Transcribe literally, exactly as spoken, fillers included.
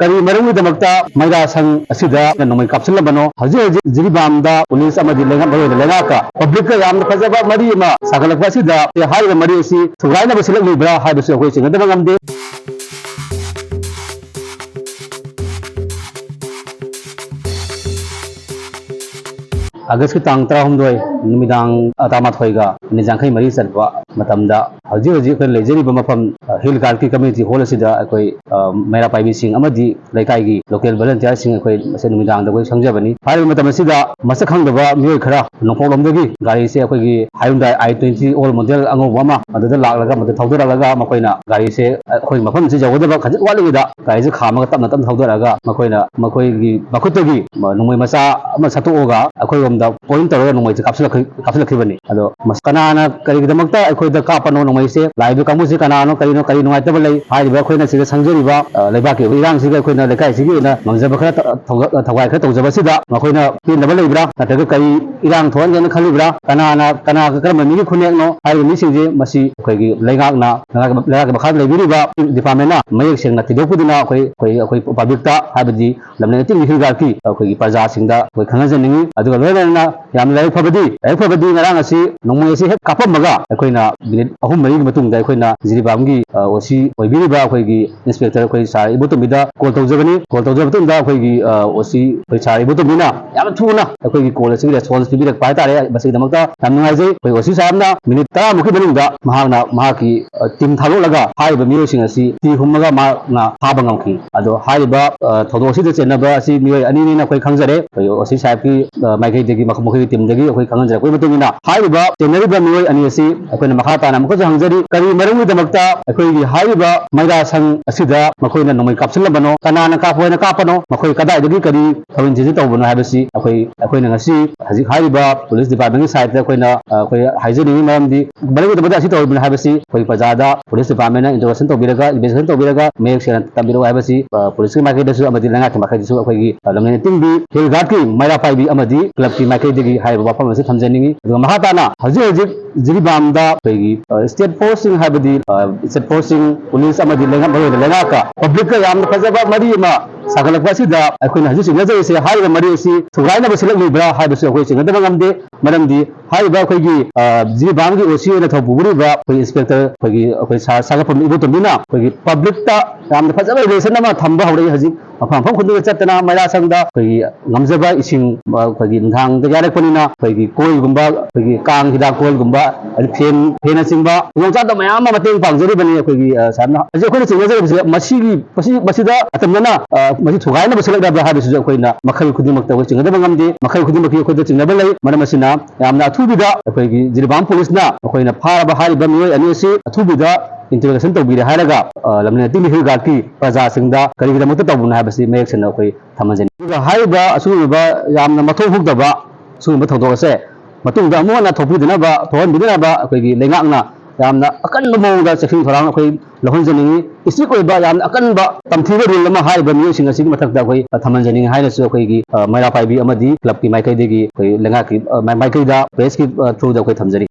ꯀꯔꯤ ꯃꯔꯝꯒꯤꯗꯃꯛꯇ ꯃꯩꯔꯥ ꯁꯪ ꯑꯁꯤꯗ ꯅꯣꯡꯃꯩ ꯀꯥꯞꯁꯤꯜꯂꯝꯕꯅꯣ? ꯍꯧꯖꯤꯛ ꯍꯧꯖꯤꯛ ꯖꯤꯔꯤꯕꯥꯝꯗ ꯄꯨꯂꯤꯁ ꯑꯃꯗꯤ ꯂꯩꯉꯥꯛ, ꯃꯔꯨꯑꯣꯏꯅ ꯂꯩꯉꯥꯛꯀ ꯄꯕ꯭ꯂꯤꯛꯀ ꯌꯥꯝꯅ ꯐꯖꯕ ꯃꯔꯤ ꯑꯃ ꯁꯥꯒꯠꯂꯛꯄ ꯑꯁꯤꯗ ꯍꯥꯏꯔꯤꯕ ꯃꯔꯤ ꯑꯁꯤ ꯊꯨꯒꯥꯏꯅꯕ ꯁꯤꯜꯂꯛꯂꯤꯕ꯭ꯔꯥ ꯍꯥꯏꯕꯁꯤ ꯑꯩꯈꯣꯏ ꯆꯤꯡꯅꯗꯕ ꯉꯝꯗꯦ꯫ ꯑꯥꯒꯁꯀꯤ ꯇꯥꯡ ꯇꯔꯥꯍꯨꯝꯗꯣꯏ ꯅꯨꯃꯤꯗꯥꯡ, ꯑ, ꯇꯔꯥꯃꯥꯊꯣꯏꯒ ꯃꯤꯅꯤꯠ ꯌꯥꯡꯈꯩ ꯃꯔꯤ ꯆꯠꯄ ꯃꯇꯝꯗ, ꯍꯧꯖꯤꯛ ꯍꯧꯖꯤꯛ ꯑꯩꯈꯣꯏꯅ ꯂꯩꯖꯔꯤꯕ ꯃꯐꯝ, ꯑ, ꯍꯤꯜ ꯒꯥꯔꯗꯀꯤ ꯀꯝꯃ꯭ꯌꯨꯅꯤꯇꯤ ꯍꯣꯜ ꯑꯁꯤꯗ ꯑꯩꯈꯣꯏ, ꯑ, ꯃꯩꯔꯥ ꯄꯥꯏꯕꯤꯁꯤꯡ ꯑꯃꯗꯤ ꯂꯩꯀꯥꯏꯒꯤ ꯂꯣꯀꯦꯜ ꯚꯣꯂꯨꯟꯇꯤꯌꯔꯁꯤꯡ ꯑꯩꯈꯣꯏ ꯉꯁꯤ ꯅꯨꯃꯤꯗꯥꯡꯗ ꯑꯩꯈꯣꯏ ꯁꯪꯖꯕꯅꯤ꯫ ꯍꯥꯏꯔꯤꯕ ꯃꯇꯝ ꯑꯁꯤꯗ ꯃꯁꯛ ꯈꯪꯗꯕ ꯃꯤꯑꯣꯏ ꯈꯔ ꯅꯣꯡꯄꯣꯛꯂꯣꯝꯗꯒꯤ ꯒꯥꯔꯤꯁꯦ ꯑꯩꯈꯣꯏꯒꯤ Hyundai i twenty old model ꯑꯉꯧꯕ ꯑꯃ ꯑꯗꯨꯗ ꯂꯥꯛꯂꯒ, ꯃꯗꯨ ꯊꯧꯗꯔꯛꯂꯒ ꯃꯈꯣꯏꯅ ꯒꯥꯔꯤꯁꯦ ꯑꯩꯈꯣꯏ ꯃꯐꯝꯁꯤ ꯌꯧꯒꯗꯕ ꯈꯖꯤꯛ ꯋꯥꯠꯂꯤꯉꯩꯗ ꯒꯥꯔꯤꯁꯦ ꯈꯥꯝꯃꯒ ꯇꯞꯅ ꯇꯞꯅ ꯊꯧꯗꯔꯛꯑꯒ ꯃꯈꯣꯏꯅ, ꯃꯈꯣꯏꯒꯤ ꯃꯈꯨꯠꯇꯒꯤ ꯅꯣꯡꯃꯩ ꯃꯆꯥ ꯑꯃ ꯁꯠꯇꯣꯛꯑꯒ ꯑꯩꯈꯣꯏꯔꯣꯝꯗ ꯄꯣꯏꯟ ꯇꯧꯔꯒ ꯅꯣꯡꯃꯩꯁꯦ ꯀꯥꯞꯁꯤꯜꯂꯛꯈꯤ-, ꯀꯥꯞꯁꯤꯜꯂꯛꯈꯤꯕꯅꯤ꯫ ꯑꯗꯣ ꯃꯁ-, ꯀꯅꯥꯅ ꯀꯔꯤꯒꯤꯗꯃꯛꯇ ꯑꯩꯈꯣꯏꯗ ꯀꯥꯞꯄꯅꯣ ꯅꯣꯡꯃꯩꯁꯦ? ꯂꯥꯛꯏꯕ ꯀꯥꯡꯕꯨꯁꯦ ꯀꯅꯥꯅꯣ, ꯀꯔꯤꯅꯣ, ꯀꯔꯤ ꯅꯨꯡꯉꯥꯏꯇꯕ ꯂꯩ? ꯍꯥꯏꯔꯤꯕ ꯑꯩꯈꯣꯏꯅ ꯁꯤꯗ ꯁꯪꯖꯔꯤꯕ, ꯑ, ꯂꯩꯕꯥꯛꯀꯤ ꯑꯣꯏꯕ ꯏꯔꯥꯡꯁꯤꯒ ꯑꯩꯈꯣꯏꯅ ꯂꯩꯀꯥꯏꯁꯤꯒꯤ ꯑꯣꯏꯅ ꯉꯝꯖꯕ ꯈꯔ ꯇ-, ꯊꯧꯒ-, ꯊꯧꯒꯥꯏ ꯈꯔ ꯇꯧꯖꯕꯁꯤꯗ ꯃꯈꯣꯏꯅ ꯄꯦꯟꯗꯕ ꯂꯩꯕ꯭ꯔꯥ? ꯅꯠꯇ꯭ꯔꯒ ꯀꯔꯤ ꯏꯔꯥꯡ ꯊꯣꯛꯍꯟꯒꯦꯅ ꯈꯜꯂꯤꯕ꯭ꯔꯥ? ꯀꯅꯥꯅ, ꯀꯅꯥ ꯀꯔꯝꯕ ꯃꯤꯒꯤ ꯈꯨꯟꯅꯦꯛꯅꯣ? ꯍꯥꯏꯔꯤꯕ ꯃꯤꯁꯤꯡꯁꯦ ꯃꯁꯤ ꯑꯩꯈꯣꯏꯒꯤ ꯂꯩꯉꯥꯛꯅ, ꯂꯩꯉꯥꯛꯀꯤ ꯃꯈꯥꯗ ꯂꯩꯕꯤꯔꯤꯕ ꯗꯤꯄꯥꯔꯠꯃꯦꯟꯅ ꯃꯌꯦꯛ ꯁꯦꯡꯅ ꯊꯤꯗꯣꯛꯄꯤꯗꯨꯅ ꯑꯩꯈꯣꯏ, ꯑꯩꯈꯣꯏ, ꯑꯩꯈꯣꯏ ꯄꯕ꯭ꯂꯤꯛꯇ, ꯍꯥꯏꯕꯗꯤ ꯂꯝꯗꯝ ꯑꯇꯤꯡꯕ ꯍꯤꯜ ꯒꯥꯔꯗꯀꯤ ꯑꯩꯈꯣꯏꯒꯤ ꯄ꯭ꯔꯖꯥꯁꯤꯡꯗ ꯑꯩꯈꯣꯏ ꯈꯪꯍꯟꯖꯅꯤꯡꯉꯤ꯫ ꯑꯗꯨꯒ ꯂꯣꯏꯅꯅ ꯌꯥꯝꯅ ꯂꯥꯏꯕꯛ ꯐꯕꯗꯤ, ꯂꯥꯏꯕꯛ ꯐꯕꯗꯤ ꯉꯔꯥꯡ ꯑꯁꯤ ꯅꯣꯡꯃꯩ ꯑꯁꯤ ꯍꯦꯛ ꯀꯥꯞꯄꯝꯃꯒ ꯑꯩꯈꯣꯏꯅ ꯃꯤꯅꯤꯠ ꯑꯍꯨꯝ ꯃꯔꯤꯒꯤ ꯃꯇꯨꯡꯗ ꯑꯩꯈꯣꯏꯅ ꯖꯤꯔꯤꯕꯥꯝꯒꯤ, ꯑ, ꯑꯣ ꯁꯤ ꯑꯣꯏꯕꯤꯔꯤꯕ ꯑꯩꯈꯣꯏꯒꯤ ꯏꯟꯁꯄꯦꯛꯇꯔ ꯑꯩꯈꯣꯏ ꯁꯥꯔ ꯏꯕꯣꯇꯣꯝꯕꯤꯗ ꯀꯣꯜ ꯇꯧꯖꯕꯅꯤ꯫ ꯀꯣꯜ ꯇꯧꯖꯕ ꯃꯇꯨꯡꯗ ꯑꯩꯈꯣꯏꯒꯤ, ꯑ, ꯑꯣ ꯁꯤ ꯑꯩꯈꯣꯏ ꯁꯥꯔ ꯏꯕꯣꯇꯣꯝꯕꯤꯅ ꯌꯥꯝꯅ ꯊꯨꯅ ꯑꯩꯈꯣꯏꯒꯤ ꯀꯣꯜ ꯑꯁꯤꯒꯤ ꯔꯦꯁꯄꯣꯟꯁ ꯄꯤꯕꯤꯔꯛꯄ ꯍꯥꯏꯇꯥꯔꯦ꯫ ꯃꯁꯤꯒꯤꯗꯃꯛꯇ ꯌꯥꯝ ꯅꯨꯡꯉꯥꯏꯖꯩ꯫ ꯑꯩꯈꯣꯏ ꯑꯣ ꯁꯤ ꯁꯥꯍꯦꯕꯅ ꯃꯤꯅꯤꯠ ꯇꯔꯥꯃꯨꯛꯀꯤ ꯃꯅꯨꯡꯗ ꯃꯍꯥꯛꯅ ꯃꯍꯥꯛꯀꯤ, ꯑ, ꯇꯤꯝ ꯊꯥꯗꯣꯛꯂꯒ ꯍꯥꯏꯔꯤꯕ ꯃꯤꯑꯣꯏꯁꯤꯡ ꯑꯁꯤ ꯇꯤ ꯍꯨꯝꯃꯒ ꯃꯍꯥꯛꯅ ꯐꯥꯕ ꯉꯝꯈꯤ꯫ ꯑꯗꯣ ꯍꯥꯏꯔꯤꯕ, ꯑ, ꯊꯧꯗꯣꯛ ꯑꯁꯤꯗ ꯆꯦꯟꯅꯕ ꯑꯁꯤ ꯃꯤꯑꯣꯏ ꯑꯅꯤꯅꯦꯅ ꯑꯩꯈꯣꯏ ꯈꯪꯖꯔꯦ꯫ ꯑꯩꯈꯣꯏ ꯑꯣ ꯁꯤ ꯁꯥꯍꯦꯕꯀꯤ, ꯑ, ꯃꯥꯏꯀꯩꯗꯒꯤ ꯃꯈꯣ-, ꯃꯈꯣꯏꯒꯤ ꯇꯤꯝꯗꯒꯤ ꯑꯩꯈꯣꯏ ꯈꯪꯍꯟꯖꯔꯛꯄꯒꯤ ꯃꯇꯨꯡ ꯏꯟꯅ ꯍꯥꯏꯔꯤꯕ ꯆꯦꯟꯅꯔꯤꯕ ꯃꯤꯑꯣꯏ ꯑꯅꯤ ꯑꯁꯤ ꯑꯩꯈꯣꯏꯅ ꯃꯈꯥ ꯇꯥꯅ ꯑꯃꯨꯛꯀꯁꯨ ꯍꯪꯖꯔꯤ, ꯀꯔꯤ ꯃꯔꯝꯒꯤꯗꯃꯛꯇ ꯑꯩꯈꯣꯏꯒꯤ ꯍꯥꯏꯔꯤꯕ ꯃꯩꯔꯥ ꯁꯪ ꯑꯁꯤꯗ ꯃꯈꯣꯏꯅ ꯅꯣꯡꯃꯩ ꯀꯥꯞꯁꯤꯜꯂꯝꯕꯅꯣ? ꯀꯅꯥꯅ ꯀꯥꯞꯄꯣ ꯍꯥꯏꯅ ꯀꯥꯞꯄꯅꯣ? ꯃꯈꯣꯏ ꯀꯗꯥꯏꯗꯒꯤ ꯀꯔꯤ ꯊꯧꯔꯤꯟ ꯊꯤꯖꯤꯟ ꯇꯧꯕꯅꯣ ꯍꯥꯏꯕꯁꯤ ꯑꯩꯈꯣꯏ, ꯑꯩꯈꯣꯏꯅ ꯉꯁꯤ ꯍꯧꯖꯤꯛ ꯍꯥꯏꯔꯤꯕ ꯄꯨꯂꯤꯁ ꯗꯤꯄꯥꯔꯠꯃꯦꯟꯒꯤ ꯁꯥꯏꯠꯇ ꯑꯩꯈꯣꯏꯅ, ꯑ, ꯑꯩꯈꯣꯏ ꯍꯥꯏꯖꯅꯤꯡꯉꯤ꯫ ꯃꯔꯝꯗꯤ ꯃꯔꯝꯒꯤꯗꯃꯛꯇ ꯑꯁꯤ ꯇꯧꯔꯤꯕꯅꯤ ꯍꯥꯏꯕꯁꯤ ꯑꯩꯈꯣꯏ ꯄ꯭ꯔꯖꯥꯗ ꯄꯨꯂꯤꯁ ꯗꯤꯄꯥꯔꯠꯃꯦꯟꯅ ꯏꯟꯇꯔꯣꯒꯦꯁꯟ ꯇꯧꯕꯤꯔꯒ, ꯏꯟꯚꯦꯁꯇꯤꯒꯦꯁꯟ ꯇꯧꯕꯤꯔꯒ ꯃꯌꯦꯛ ꯁꯦꯡꯅ ꯇꯝꯕꯤꯔꯛꯎ ꯍꯥꯏꯕꯁꯤ, ꯑ, ꯄꯨꯂꯤꯁꯀꯤ ꯃꯥꯏꯀꯩꯗꯁꯨ ꯑꯃꯗꯤ ꯂꯩꯉꯥꯛꯀꯤ ꯃꯥꯏꯀꯩꯗꯁꯨ ꯑꯩꯈꯣꯏꯒꯤ, ꯑ, ꯂꯝꯖꯦꯟ ꯑꯇꯤꯡꯕꯤ ꯍꯤꯜ ꯒꯥꯔꯗꯀꯤ ꯃꯩꯔꯥ ꯄꯥꯏꯕꯤ ꯑꯃꯗꯤ ꯀ꯭ꯂꯕꯀꯤ ꯃꯥꯏꯀꯩꯗꯒꯤ ꯍꯥꯏꯔꯤꯕ ꯋꯥꯐꯝ ꯑꯁꯤ ꯊꯝꯖ- ꯊꯝꯖꯅꯤꯡꯉꯤ꯫ ꯑꯗꯨꯒ ꯃꯈꯥ ꯇꯥꯅ ꯍꯧꯖꯤꯛ ꯍꯧꯖꯤꯛ ꯖꯤꯔꯤꯕꯥꯝꯗ ꯑꯩꯈꯣꯏꯒꯤ, ꯑ, state force ꯁꯤꯡ, ꯍꯥꯏꯕꯗꯤ, ꯑ, state force ꯁꯤꯡ, ꯄꯨꯂꯤꯁ ꯑꯃꯗꯤ ꯂꯩꯉꯥꯛ, ꯃꯔꯨꯑꯣꯏꯅ ꯂꯩꯉꯥꯛꯀ ꯄꯕ꯭ꯂꯤꯛꯀ ꯌꯥꯝꯅ ꯐꯖꯕ ꯃꯔꯤ ꯑꯃ ꯁꯥꯒꯠꯂꯛꯄ ꯑꯁꯤꯗ ꯑꯩꯈꯣꯏꯅ ꯍꯧꯖꯤꯛ ꯆꯤꯡꯅꯖꯔꯤꯁꯦ, ꯍꯥꯏꯔꯤꯕ ꯃꯔꯤ ꯑꯁꯤ ꯊꯨꯒꯥꯏꯅꯕ ꯁꯤꯜꯂꯛꯂꯤꯕ꯭ꯔꯥ ꯍꯥꯏꯕꯁꯨ ꯑꯩꯈꯣꯏ ꯆꯤꯡꯅꯗꯕ ꯉꯝꯗꯦ꯫ ꯃꯔꯝꯗꯤ ꯍꯥꯏꯔꯤꯕ ꯑꯩꯈꯣꯏꯒꯤ, ꯑ, ꯖꯤꯔꯤꯕꯥꯝꯒꯤ ꯑꯣ ꯁꯤ ꯑꯣꯏꯅ ꯊꯧ ꯄꯨꯕꯤꯔꯤꯕ ꯑꯩꯈꯣꯏꯒꯤ ꯏꯟꯁꯄꯦꯛꯇꯔ, ꯑꯩꯈꯣꯏꯒꯤ, ꯑꯩꯈꯣꯏ ꯁꯥꯔ ꯁꯥꯒꯠꯐꯝ ꯏꯕꯣꯇꯣꯝꯕꯤꯅ ꯑꯩꯈꯣꯏꯒꯤ ꯄꯕ꯭ꯂꯤꯛꯇ ꯌꯥꯝꯅ ꯐꯖꯕ relation ꯑꯃ ꯊꯝꯕ ꯍꯧꯔꯛꯏ꯫ ꯍꯧꯖꯤꯛ ꯃꯐꯝ ꯃꯐꯝ ꯈꯨꯗꯤꯡꯗ ꯆꯠꯇꯅ ꯃꯩꯔꯥ ꯁꯪꯗ ꯑꯩꯈꯣꯏꯒꯤ ꯉꯝꯖꯕ ꯏꯁꯤꯡ, ꯑ, ꯑꯩꯈꯣꯏꯒꯤ ꯅꯨꯡꯗꯥꯡꯗ ꯌꯥꯔꯛꯄꯅꯤꯅ ꯑꯩꯈꯣꯏꯒꯤ ꯀꯣꯏꯜꯒꯨꯝꯕ, ꯑꯩꯈꯣꯏꯒꯤ ꯀꯥꯡ ꯍꯤꯗꯥꯛ ꯀꯣꯏꯜꯒꯨꯝꯕ, ꯑꯗꯩ ꯐꯦꯟ, ꯐꯦꯟꯅꯆꯤꯡꯕ ꯈꯨꯗꯣꯡꯆꯥꯗꯕ ꯃꯌꯥꯝ ꯑꯃ ꯃꯇꯦꯡ ꯄꯥꯡꯖꯔꯤꯕꯅꯤ꯫ ꯑꯩꯈꯣꯏꯒꯤ, ꯑ, ꯁꯥꯔꯅ ꯍꯧꯖꯤꯛ ꯑꯩꯈꯣꯏꯅ ꯆꯤꯡꯅꯖꯔꯤꯕꯁꯦ ꯃꯁꯤꯒꯤ, ꯃꯁꯤ, ꯃꯁꯤꯗ ꯑꯇꯝꯅꯅ, ꯑ, ꯃꯁꯤ ꯊꯨꯒꯥꯏꯅꯕ ꯁꯤꯜꯂꯛꯂꯕ꯭ꯔꯥ ꯍꯥꯏꯕꯁꯤꯁꯨ ꯑꯩꯈꯣꯏꯅ ꯃꯈꯜ ꯈꯨꯗꯤꯡꯃꯛꯇ ꯑꯩꯈꯣꯏ ꯆꯤꯡꯅꯗꯕ ꯉꯝꯗꯦ꯫ ꯃꯈꯜ ꯈꯨꯗꯤꯡꯃꯛꯀꯤ ꯑꯩꯈꯣꯏꯗ ꯆꯤꯡꯅꯕ ꯂꯩ꯫ ꯃꯔꯝ ꯑꯁꯤꯅ ꯌꯥꯝꯅ ꯑꯊꯨꯕꯤꯗ ꯑꯩꯈꯣꯏꯒꯤ ꯖꯤꯔꯤꯕꯥꯝ ꯄꯨꯂꯤꯁꯅ ꯑꯩꯈꯣꯏꯅ ꯐꯥꯔꯕ ꯍꯥꯏꯔꯤꯕ ꯃꯤꯑꯣꯏ ꯑꯅꯤ ꯑꯁꯤ ꯑꯊꯨꯕꯤꯗ interrogation ꯇꯧꯕꯤꯔꯦ ꯍꯥꯏꯔꯒ, ꯑ, ꯂꯝꯂꯦꯟ ꯇꯤꯜꯂꯤ ꯍꯤꯜ ꯒꯥꯔꯗꯀꯤ ꯄ꯭ꯔꯖꯥꯁꯤꯡꯗ ꯀꯔꯤꯒꯤꯗꯃꯛꯇ ꯇꯧꯕꯅꯣ ꯍꯥꯏꯕꯁꯤ ꯃꯌꯦꯛ ꯁꯦꯡꯅ ꯑꯩꯈꯣꯏ ꯊꯝꯍꯟꯖꯅꯤꯡꯏ꯫ ꯑꯗꯨꯒ ꯍꯥꯏꯔꯤꯕ ꯑꯁꯤꯒꯨꯝꯂꯕ ꯌꯥꯝꯅ ꯃꯊꯣꯡ ꯍꯨꯛꯇꯕ ꯁꯤꯒꯨꯝꯕ ꯊꯧꯗꯣꯛ ꯑꯁꯦ ꯃꯇꯨꯡꯗ ꯑꯃꯨꯛ ꯍꯟꯅ ꯊꯣꯛꯄꯤꯗꯅꯕ, ꯊꯣꯛꯍꯟꯕꯤꯗꯅꯕ ꯑꯩꯈꯣꯏꯒꯤ ꯂꯩꯉꯥꯛꯅ ꯌꯥꯝꯅ ꯑꯀꯟꯕ ꯃꯑꯣꯡꯗ ꯆꯦꯛꯁꯤꯟ ꯊꯧꯔꯥꯡ ꯑꯩꯈꯣꯏ ꯂꯧꯍꯟꯖꯅꯤꯡꯏ꯫ Strict ꯑꯣꯏꯕ, ꯌꯥꯝꯅ ꯑꯀꯟꯕ ꯇꯝꯊꯤꯕ rule ꯑꯃ ꯍꯥꯏꯔꯤꯕ ꯃꯤꯑꯣꯏꯁꯤꯡ ꯑꯁꯤꯒꯤ ꯃꯊꯛꯇ ꯑꯩꯈꯣꯏ ꯊꯝꯍꯟꯖꯅꯤꯡꯏ ꯍꯥꯏꯅꯁꯨ ꯑꯩꯈꯣꯏꯒꯤ, ꯑ, ꯃꯩꯔꯥ ꯄꯥꯏꯕꯤ ꯑꯃꯗꯤ club ꯀꯤ ꯃꯥꯏꯀꯩꯗꯒꯤ ꯑꯩꯈꯣꯏ ꯂꯩꯉꯥꯛꯀꯤ, ꯑ, ꯃꯥꯏ-, ꯃꯥꯏꯀꯩꯗ press ꯀꯤ, ꯑ, through ꯗ ꯑꯩꯈꯣꯏ ꯊꯝꯖꯔꯤ꯫